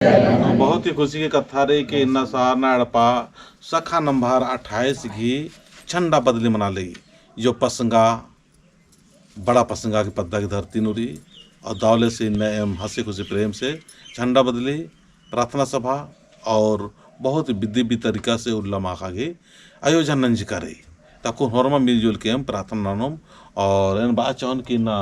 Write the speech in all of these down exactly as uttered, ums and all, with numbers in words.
बहुत ही खुशी की कत्था रई कि इन्ना सरना एड़पा शाखा नंबर अट्ठाईस गही झंडा बदली मना लगी। जो पसंगा, बड़ा पसंगा की पद्दा की धरती नू रई, और दव ले से इन्ना एम हँसी खुशी प्रेम से झंडा बदली, प्रार्थना सभा और बहुत विधि भी तरीका से उल्ला माखा गही आयोजन नंजका रई। ताकु होरमा मिलजुल के एम प्रार्थना ननोम और एन बआ चाहोन कि इन्ना,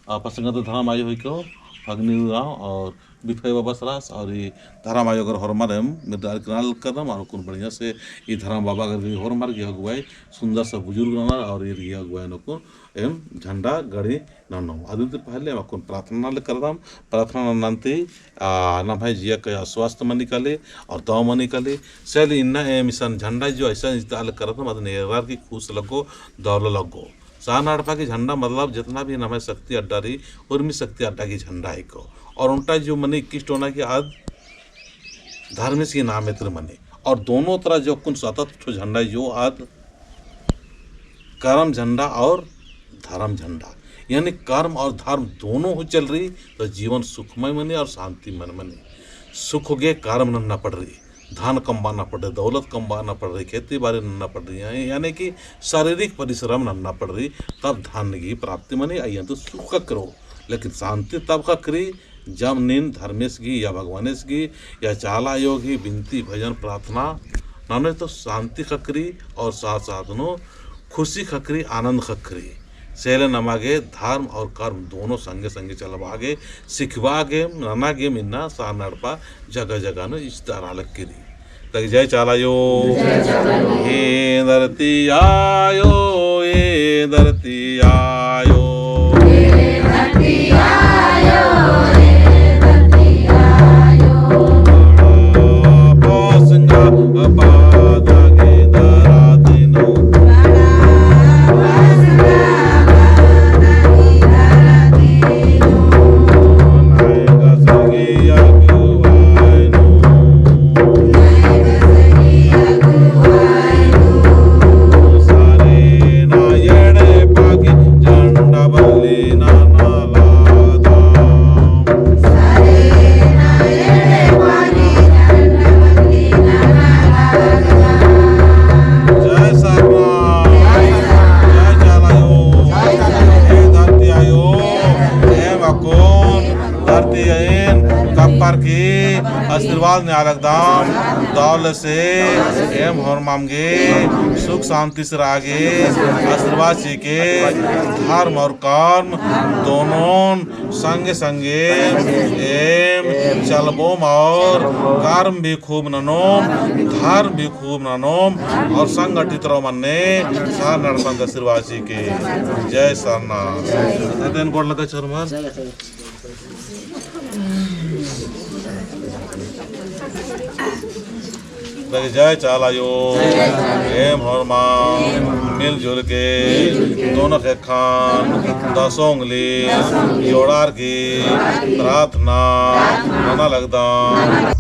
आ, पसंगा ता धरम आयो हिको, फगनी उराँव और बिफई बाबस रअस और ई धरम आयो गर होरमर एम मिरदार किरना लगदम और अक्कुन बढ़िया से ई धरम बाबा गर गही होरमर गही अगुवाई सुंदर सा बुजुर्ग रअनर और ईर गही अगुवाई नू अक्कुन एम झंडा गड़ी ननोम। अदिन ती पहले एम अक्कुन प्रार्थना नना लगदम, प्रार्थना नन्ना ती, आ, नम्है जिया का स्वास्थ्य मनी काली और दव मनी काली। से ले इन्ना एम इसन झंडा जो अइसन इजता लगदम, अदिन एरर की खुश लग्गो, दव ले लग्गो। सरना एड़पा की झंडा मतलब जितना भी नम्है शक्ति अड्डा रई, उर्मी शक्ति अड्डा की झंडा हिको। और ओन्टा जो मनी इक्कीस ठो ना कि आद धर्मेस की नामे तरा मनी। और दोनों तरा जो अक्कुन सतत ठो झंडा जो आद करम झंडा और धरम झंडा। यानी करम और धरम दोनों हूँ चल रई तो जीवन सुखमय मनी और शांतिमय मनी। सुख गे करम नन्ना पड़ रई। धन कमबअना पड़ रई, दौलत कमबअना पड़ रई, खेती बारी नन्ना पड़ रई, यानी कि शारीरिक परिश्रम नन्ना पड़ रई, तब धन गही प्राप्ति मनी, अइय्या तो सुख ख़क्खरो। लेकिन शांति तब ख़क्खरी, जब नीन धर्मेस गही या भगवानेस गही या चाला आयो गही बिनती, भजन, प्रार्थना ननोय तो शांति ख़क्खरी और साथ साथ नू खुशी ख़क्खरी, आनंद ख़क्खरी। से ले नमा गे धर्म और कर्म दोनों संगे संगे चलबआ गे, सिखबआ गे, नना गे इन्ना सरना एड़पा जगह जगह नू इजता रआ लगी रई। तक जय चाला आयो। जय चाला आयो। हे धरती आयो, हे धरती आयो। हे धरती आयो, हे धरती आयो। बड़ा पसंगा बादा गे धरा दिनो। बड़ा पसंगा बादा गे धरा दिनो। नायक संगी अगुवाई नू। जय सरना, जय चाला आयो, जय धरती आयो, एम अक्कुन धरती आइन कप्पर की आशीर्वाद नेआ लगदम, दव ले से एम होरमम गे सुख शांति से रआ गे आशीर्वाद चिके, धर्म और कर्म दोनों संगे संगे एम चलबोम और कर्म भी खूब ननोम, धर्म भी खूब ननोम और संगठित रओम अन्ने सरना एड़पन आशीर्वाद चिके। जय सरना। अदिन गोड़ लगा चरमर। जय चाला आयो। एम होरमा मिलजुल के दोनों ख़ेक्खन दसों उंगली जोड़ार की प्रार्थना नना लगदम।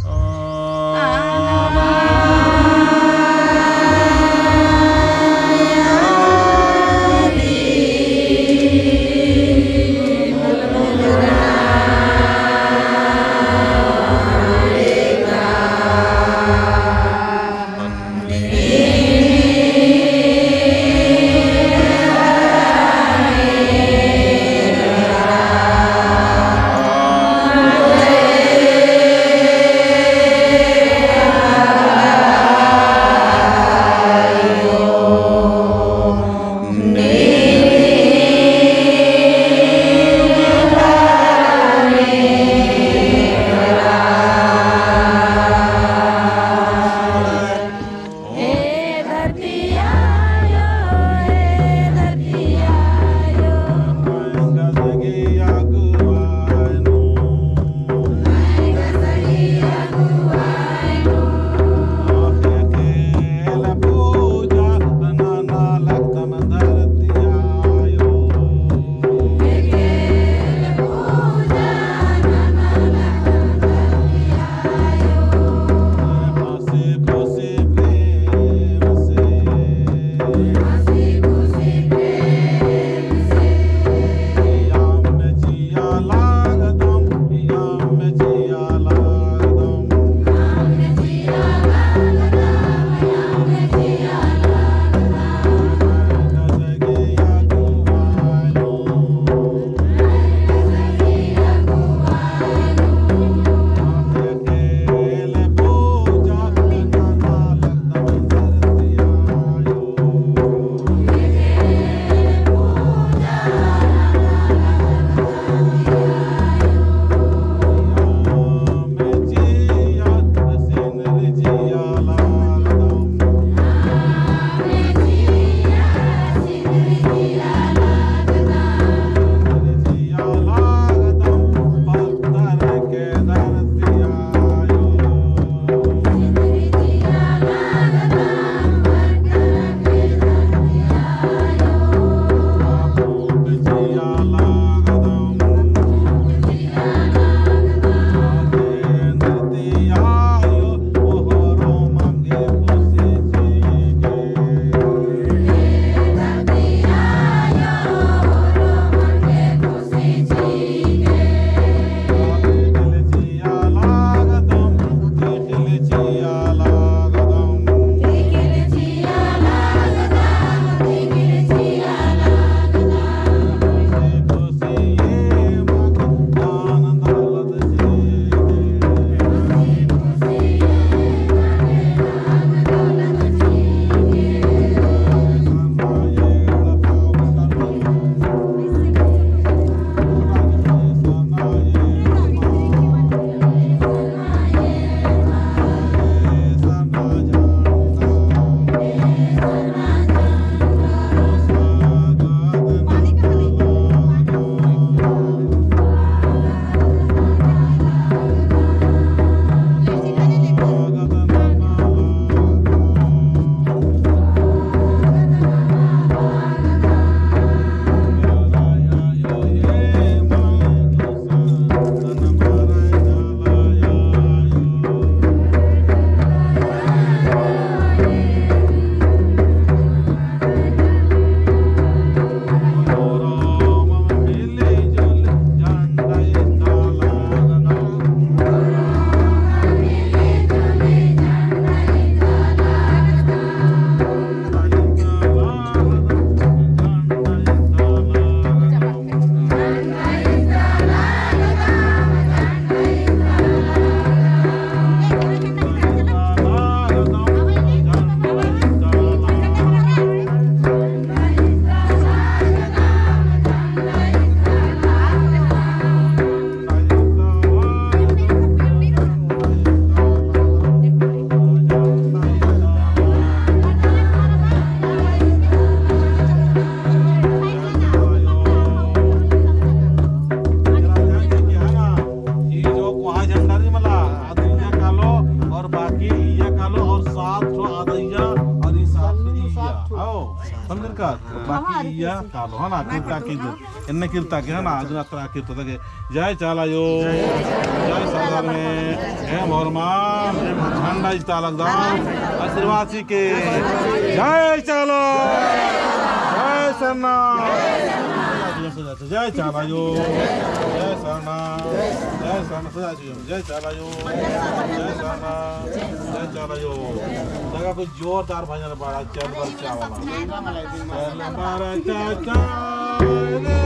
समझर का? बाकी इया कालो, है ना? किरता की जो, इन्ने किरता के, है ना? अदिन अतरा किरता के, जय चाला अयो, जय सरना में, एम होरमर झंडा इजता लगदम, आशीर्वाद चिके, जय चाला, जय सरना, जय चाला अयो, जय सरना, जय सरना, जय चाला अयो, जय सरना, जय चाला अयो। देखा कोई जोरदार भजन बड़ा चल बल चावला। चल बल चावला।